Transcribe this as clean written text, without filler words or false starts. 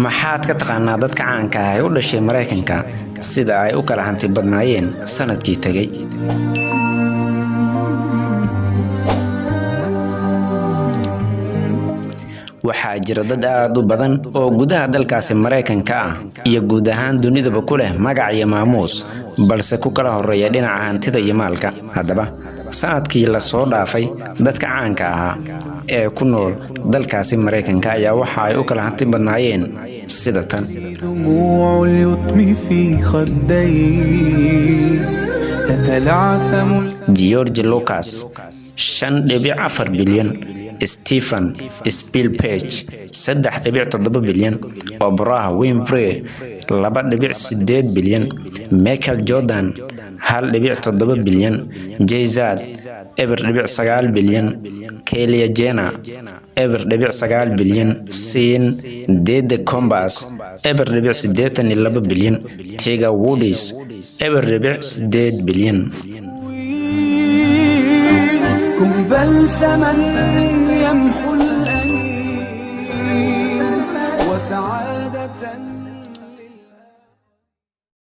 Maxaad ka taqaanaa dadka caanka ah ee u dhashay Maraykanka sida ay u kala hanti badnaayeen sanadkii tegay? Waxaa jira dad aad u badan oo gudaha dalkaasi Maraykanka ah iyo guud ahaan dunidaba ku leh magac iyo maamuus, balse ku kala horeeya dhinaca hantida iyo maalka. Haddaba, sanadkii la soo dhaafay dadka caanka ahaa ee ku nool dalkaasi Maraykanka ayaa waxa ay u kala hanti badnaayeen sida tan: دموع اليتم في خدي تتلعثم. George Lucas 5.4 bilyan, Stephen Spielberg 3.7 bilyan, Oprah Winfrey 2.8 bilyan, Michael Jordan 1.7 bilyan, Jay-Z 0.9 bilyan, Kylie Jenner 0.9 bilyan, Sean Diddy Combs 0.82 bilyan, Tiger Woods 0.8 bilyan. كن بلسما يمحو.